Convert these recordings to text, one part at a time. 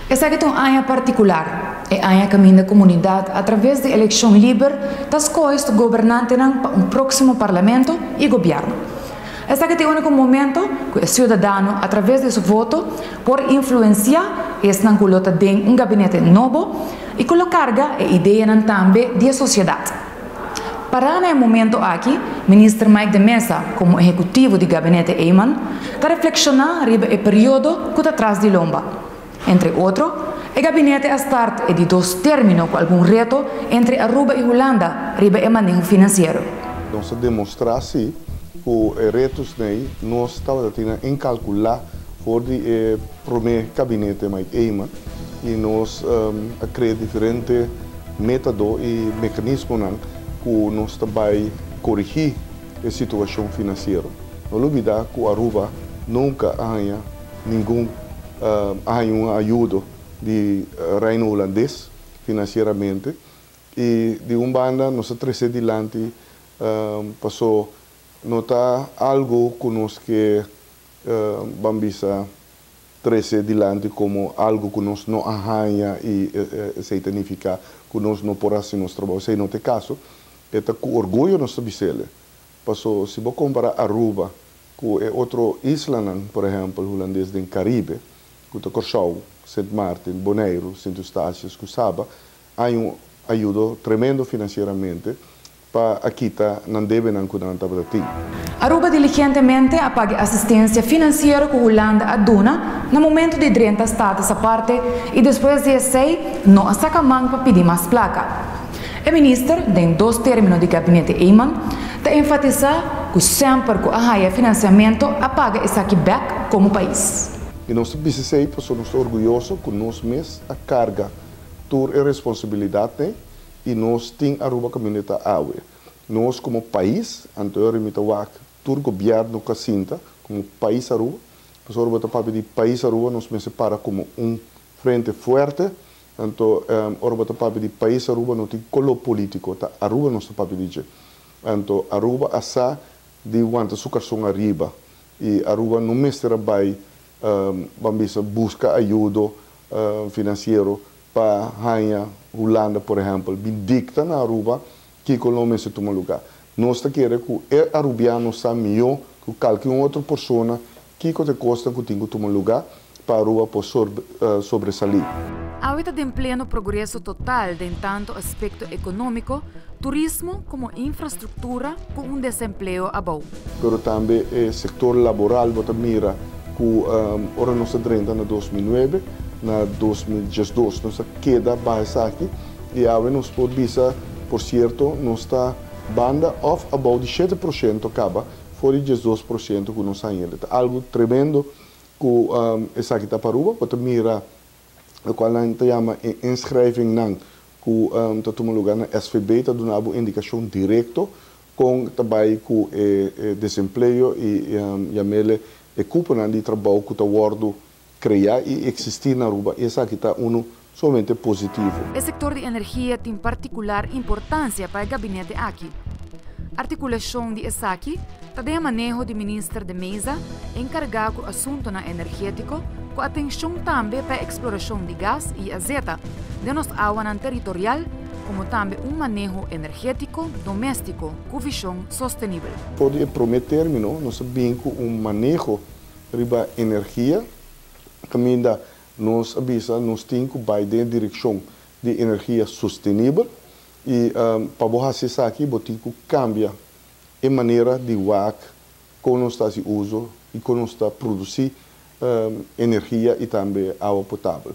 Esaki ta un aña partikular, e aña kaminda komunidat a traves di elekshon liber ta skohe su gobernantenan pa un próksimo parlamento i gobièrnu. Esaki ta e úniko momento ku e siudadano a traves di su voto por influensiá esnan ku lo ta den un gabinete nobo i ku lo karga e ideanan tambe di e sosiedat. Pará na e momento aki, Minister Mike de Meza, komo ehekutivo di Gabinete Eman, ta reflekshoná riba e periodo ku ta tras di lomba. Entre otro, e gabinete a start e di dos término ku algun reto entre Aruba i Hulanda riba e maneho finansiero. Nos a demostrá sí ku e retosnan ei nos tabata tin nan enkalkulá for di e promé gabinete Mike Eman i nos a krea diferente método i mekanismonan ku nos ta bai korigí e situashon finansiero. No lubidá ku Aruba nunka a haña ningun a haña un ayudo di Reino Hulandes finansieramente i di un banda nos a trese dilanti paso no ta algu ku nos ke ban bisa trese dilanti komo algu ku nos no a haña i esei ta nifiká ku nos no por hasi nos trabou. Esei no ta e kaso. E ta ku orguyo nos ta bis'el. Paso si bo kompará Aruba ku e otro islanan, por ehèmpel hulandes den Karibe, ku ta Kòrsou, Sint Maarten, Boneiru, Sint Eustatius ku Saba, hay un ayudo tremendo finansieramente pa a kita nan debenan ku nan tabata tin. Aruba diligentemente a paga e asistencia financiero cu Hulanda a duna na momento di drenta Status Aparte y despues di esey no a saca man pa pidi mas placa. E minister, den dos termino di Gabinete Eman, ta enfatisa cu semper cu a haya financiamento a paga esaki bek como pais. Y nos ta bisa esey pasobra nos ta orguyoso cu nos mes a carga tur e responsabilidadnan y nos tin Aruba caminda ta awe. Nos como pais, anto e mi ta wak tur gobierno cu a sinta como pais Aruba, pasobra ora bo ta papia di pais Aruba nos mester para como un frente fuerte, anto ora bo ta papia di pais Aruba no tin color politico, ta Aruba nos ta papia di dje. Anto Aruba a sa di wanta su carson ariba y Aruba no mester a bay, ban bisa, busca ayudo financiero pa haña Hulanda, por ehèmpel, bin dikta na Aruba kiko lo mester tuma lugá. Nos ta kere ku e arubiano sa mihó ku kalke un otro persona kiko ta e kosnan ku tin ku tuma lugá pa Aruba por sobresalí. Awe ta den pleno progreso total den tanto aspekto ekonómiko, turismo komo infrastruktura ku un desempleo abou. Pero tambe e sektor laboral bo ta mira ku ora nos a drenta na 2009, na 2012 nos a keda baha esaki i awe nos por bisa por sierto nos ta banda òf abou di 7% kaba for di 12% ku nos haña. Ta algu tremendo ku esaki ta pa Aruba. Bo ta mira lokual nan ta yama e inschrijvingnan ku ta tuma lugá na SVB ta duna bo indikashon direkto kon ta bai ku e desempleo i yam'ele e kuponan di trabou ku ta wòrdu kreá i eksistí na Aruba. I esaki ta unu sumamente positivo. E sektor di energia tin partikular importansia pa e gabinete aki. Artikulashon di esaki ta den e maneho di Minister De Meza enkargá ku asuntunan energétiko ku atenshon tambe pa e eksplorashon di gas i azeta den nos awanan teritorial komo tambe un maneho energétiko doméstiko ku vishon sostenibel. For di e promé término nos a bin ku un maneho riba energia kaminda nos a bisa nos tin ku bai den e direkshon di energia sostenibel i pa bo hasi esaki bo tin ku kambia e manera di wak kon nos ta hasi uso i kon nos ta produsí energia i tambe awa potabel.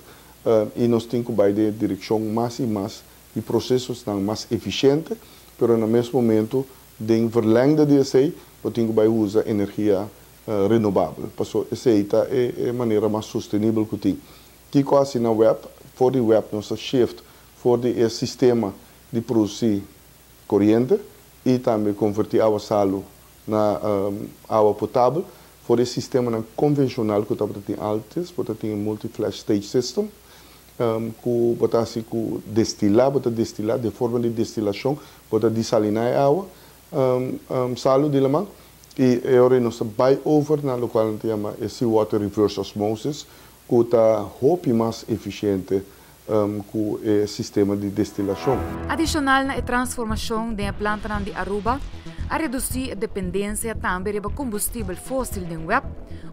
I nos tin ku bai den e direkshon mas i mas di prosesosnan mas efisiente, pero na mes momento den verlengde di esei bo tin ku bai usa energia renobabel, paso esei ta e manera mas sostenibel ku tin. Kiko hasi na web? For di web nos ta shift for di e sistema di produsí koriente i tambe konvertí awa salu na awa potabel for di e sistemanan konvenshonal ku tabata tin antes, bo ta tin e multi-flash stage system ku bo ta hasi ku destilá, bo ta destilá den forma di destilashon, bo ta disaliná e awa salu di laman i e ora ei nos ta bai over na lokual nan ta yama e seawater reverse osmosis. Ku ta hopi mas efisiente ku e sistema di destilashon. Adishonal na e transformashon den e plantanan di Aruba, a redusí e dependensia tambe riba kombustibel fósil den web,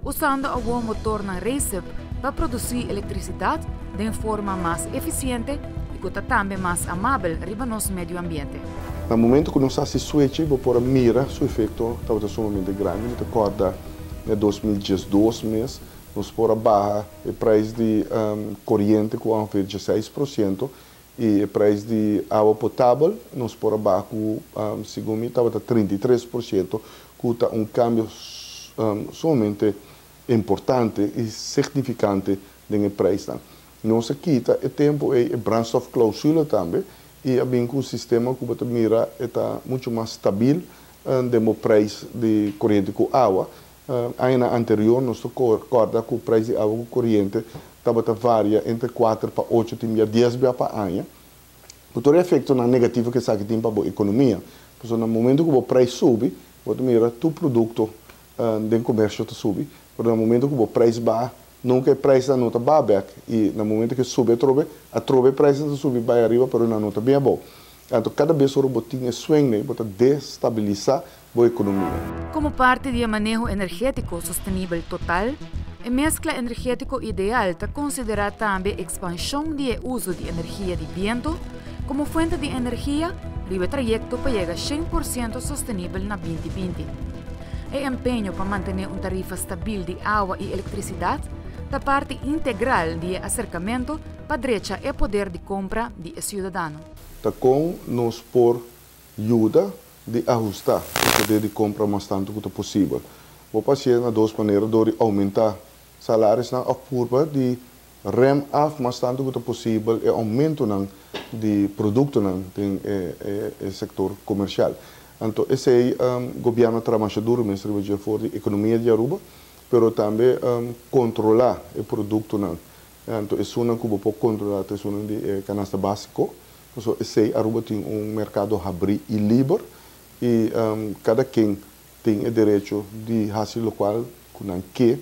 usando awor motornan Racep pa produsí elektrisidat den forma mas efisiente i ku ta tambe mas amabel riba nos medio ambiente. Na momento ku nos hasi switch bo por a mira su efekto tabata sumamente grandi. Mi ta kòrda na 2012 mes nos por a baha e prijs di koriente ku ongeveer 16% i e prijs di awa potabel nos por a baha ku, segun mi, tabata 33%, ku ta un kambio sumamente importante i signifikante den e prijsnan. Nos a kita e tempu ei e brandstofclausule tambe i a bin ku un sistema ku bo ta mira e ta muchu mas stabil den bo prijs di koriente ku awa. Añanan anterior nos ta kòrda ku prijs di awa ku koriente tabata varia entre 4 pa 8, tin bia 10 bia pa aña. Ku tur e efektonan negativo ku esaki tin pa bo ekonomia. Pasobra na momento ku bo prijs subi, bo ta mira tur produkto den komersio ta subi, pero na momento ku bo prijs baha, nunka e prijsnan no ta baha bèk i na momento ku e subi atrobe, atrobe e prijsnan ta subi bai ariba, pero nan no ta bin abou. Anto kada bes ora bo tin e swing ei, bo ta destabilisá bo ekonomia. Komo parti di e maneho energétiko sostenibel total, e meskla energétiko ideal ta konsiderá tambe ekspanshon di e uso di energia di bientu komo fuente di energia riba e trayekto pa yega 100% sostenibel na 2020. E empeño pa mantené un tarifa stabil di awa i elektrisidat ta parti integral di e aserkamentu pa drecha e poder di kompra di e siudadano. Ta kon nos por yuda di ahustá e poder di kompra mas tantu ku ta posibel? Bo por hasié na dos manera: dor di oumentá salarionan òf purba di rem af mas tantu ku ta posibel e oumentonan di produktonan den e sektor komersial. Anto esei gobièrnu a traha masha duru mes riba dje for di ekonomia di Aruba, pero tambe kontrolá e produktonan. Anto esunnan ku bo por kontrolá ta esunnan di e kanasta básiko. Pasobra esei Aruba tin un merkado habrí i liber i kada ken tin e derecho di hasi lokual ku nan ke.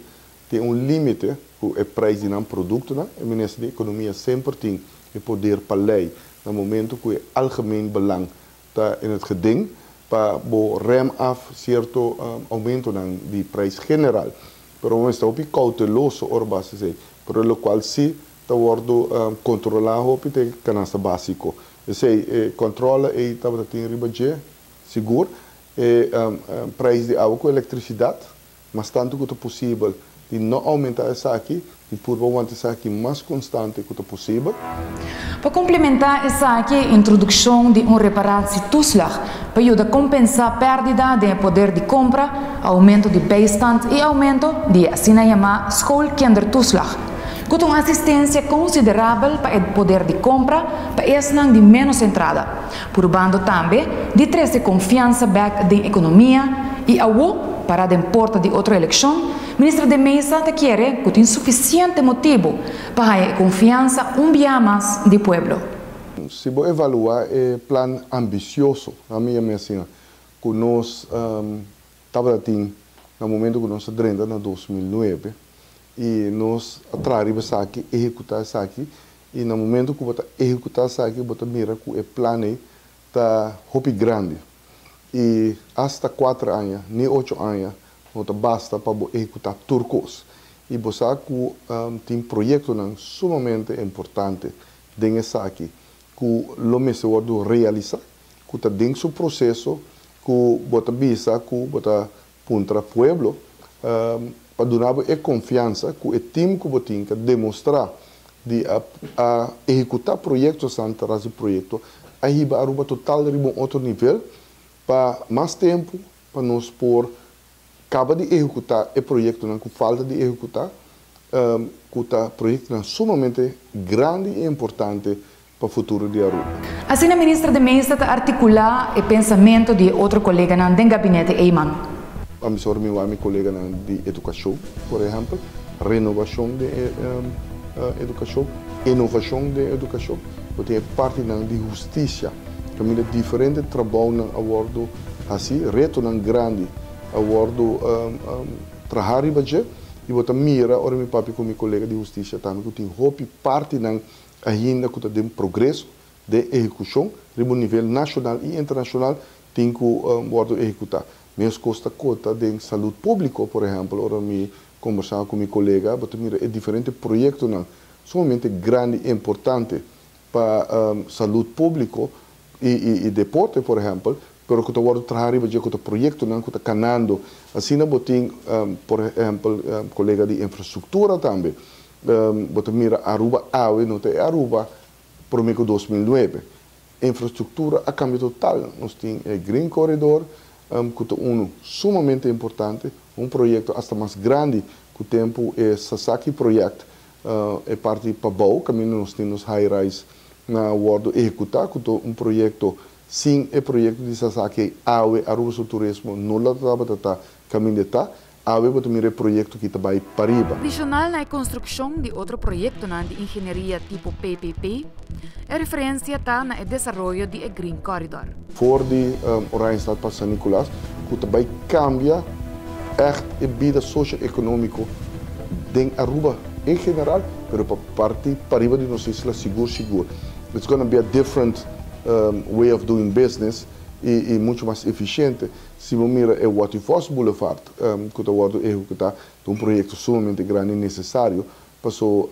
Tin un límite ku e preis di nan produktonan. E minister di Ekonomia semper tin e poder pa lei na momento ku e algemeen belang ta in het geding pa bo rem af sierto oumentonan di preis general. Pero bo mester hopi kouteloso ora bo hasi esei. Pero lokual si ta wòrdu kontrolá hopi ta e kanasta básiko. Esei e kòntròle ei tabata tin riba dje sigur. E preis di awa ku elektrisidat mas tantu ku ta posibel di no oumentá esaki i purba wanta esaki mas konstante ku ta posibel. Pa komplementá esaki, introdukshon di un reparatietoeslag pa yuda kompensá pèrdida den e poder di kompra, oumento di bijstand i oumento di e asina yamá schoolkindertoeslag, ku ta un asistensia konsiderabel pa e poder di kompra pa esnan di ménos entrada, purbando tambe di trese konfiansa bèk den ekonomia i awo pará den porta di otro elekshon. Minister de Meza ta kere ku tin sufisiente motibu pa haña e konfiansa un bia mas di pueblo. Si bo evaluá e plan ambisioso, ami yam'é asina, ku nos tabata tin na momento ku nos a drenta na 2009 i nos a traha riba esaki, ehekutá esaki, i na momento ku bo ta ehekutá esaki bo ta mira ku e plan ei ta hopi grandi i asta 4 aña ni 8 aña no ta basta pa bo ehekutá tur kos. I bo sa ku tin proyektonan sumamente importante den esaki ku lo mester wòrdu realisá, ku ta den su proseso, ku bo ta bisa ku bo ta puntra pueblo pa duna bo e konfiansa ku e tim ku bo tin ku demostrá di a ehekutá proyektonan tras di proyekto, a hiba Aruba total riba un otro nivel pa mas tempu pa nos por kaba di ehekutá e proyektonan ku falta di ehekutá, ku ta proyektonan sumamente grandi i importante pa futuro di Aruba. Asina minister de Meza ta artikulá e pensamentu di otro koleganan den gabinete Eman. Ami sor mi mi koleganan di edukashon, por ehèmpel, renovashon di edukashon, inovashon di edukashon, bo tin partinan di hustisia, kaminda diferente trabounan a wòrdu hasí, retonan grandi a wòrdu trahá riba dje. I bo ta mira, ora mi papia ku mi kolega di hustisia tambe, ku tin hopi partinan ainda ku ta den progreso di ehekushon riba un nivel nashonal i internashonal tin ku wòrdu ehekutá. Meskos ta konta den salú públiko, por ehèmpel, ora mi kombersá ku mi kolega, bo ta mira e diferente proyektonan sumamente grandi i importante pa salú públiko i deporte, por ehèmpel, pero ku ta wòrdu trahá riba dje, ku ta proyektonan ku ta kanando. Asina bo tin, por ehèmpel, kolega di infrastruktura tambe. Bo ta mira Aruba awe no ta e Aruba promé ku 2009. Infrastruktura a kambia total. Nos tin e Green Corridor, ku ta unu sumamente importante, un proyekto asta mas grandi ku tempu e Sasaki Project, e parti pabou, kaminda nos tin nos high-rise na wòrdu ehekutá, ku ta un proyekto. Sin e proyekto di Sasaki awe Aruba su turismo no lo tabata kaminda ta. Awe bo ta mira e proyekto ku ta bai pariba. Adishonal na e konstrukshon di otro proyektonan di ingenieria tipo PPP, e referensia ta na e desaroyo di e Green Corridor. For di Oranjestad pa San Nicolas, ku ta bai kambia echt e bida sosio-ekonómiko den Aruba en general, pero pa parti pariba di nos isla sigur sigur. It's gonna be a different way of doing business i muchu mas efisiente. Si bo mira e Watty Vos Boulevard, ku ta wòrdu ehekutá, ta un proyekto sumamente grandi i nesesario, paso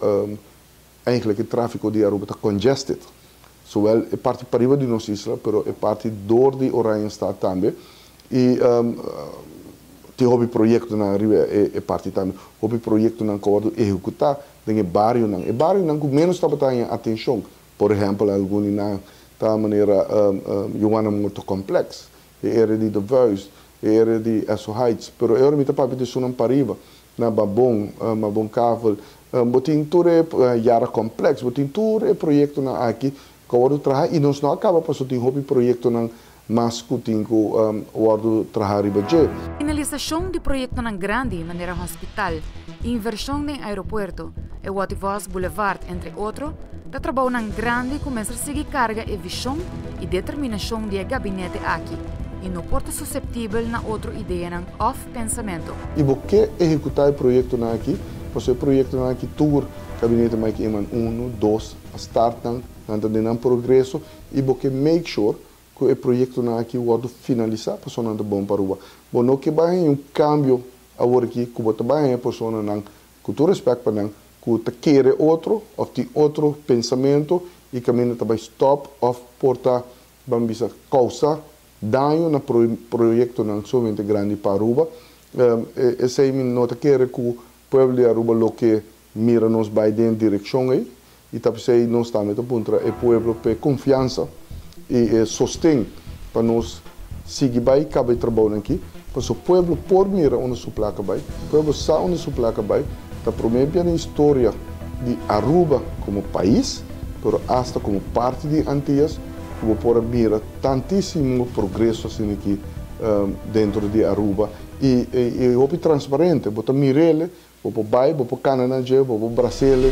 eigenlijk e tráfiko di Aruba ta congested. Zowel e parti pariba di nos isla, pero e parti dor di Oranjestad tambe. I tin hopi proyektonan riba e parti tambe. Hopi proyektonan ku a wòrdu ehekutá den e barionan. E barionan ku ménos tabata haña atenshon. Por ehèmpel, algun di nan ta manera Johanna Morto Complex, e area di De Vuist, e area di Esso Heights. Pero e ora mi ta papia di esunnan pariba, na Babon, Mabon Kavel, bo tin tur e Yara Complex, bo tin tur e proyektonan aki ku a wòrdu traha i nos no a kaba pasobra tin hopi proyektonan mas ku tin ku wòrdu traha riba dje. Finalisashon di proyektonan grandi manera hospital, invershon den aeropuerto, e Watty Vos Boulevard entre otro, ta trabounan grandi ku mester sigui karga e vishon i determinashon di e gabinete aki i no por ta suseptibel na otro ideanan òf pensamentu. I bo ke ehekutá e proyektonan aki, pasobra e proyektonan aki tur Gabinete Mike Eman unu, dos a start nan, nan ta den nan progreso i bo ke make sure ku e proyektonan aki wòrdu finalisá pasobra nan ta bon pa Aruba. Bo no ke bai haña un kambio awor aki ku bo ta bai haña personanan, ku tur rèspèt pa nan, ku ta kere otro òf tin otro pensamentu i kaminda ta bai stòp òf por ta, ban bisa, kousa daño na proyektonan sumamente grandi pa Aruba. Esei mi no ta kere ku pueblo di Aruba lo ke mira nos bai den direkshon ei i ta p'esei nos tambe ta puntra e pueblo p'e konfiansa i e sosten pa nos sigui bai kaba e trabounan aki, pasobra pueblo por mira unda su plaka bai, pueblo sa unda su plaka bai, ta promé bia den historia di Aruba komo pais, pero asta komo parti di Antias, ku bo por a mira tantísimo progreso asina aki dentro di Aruba i hopi transparente, bo ta mir'el, bo por bai, bo por kana na dje, bo por bras'el.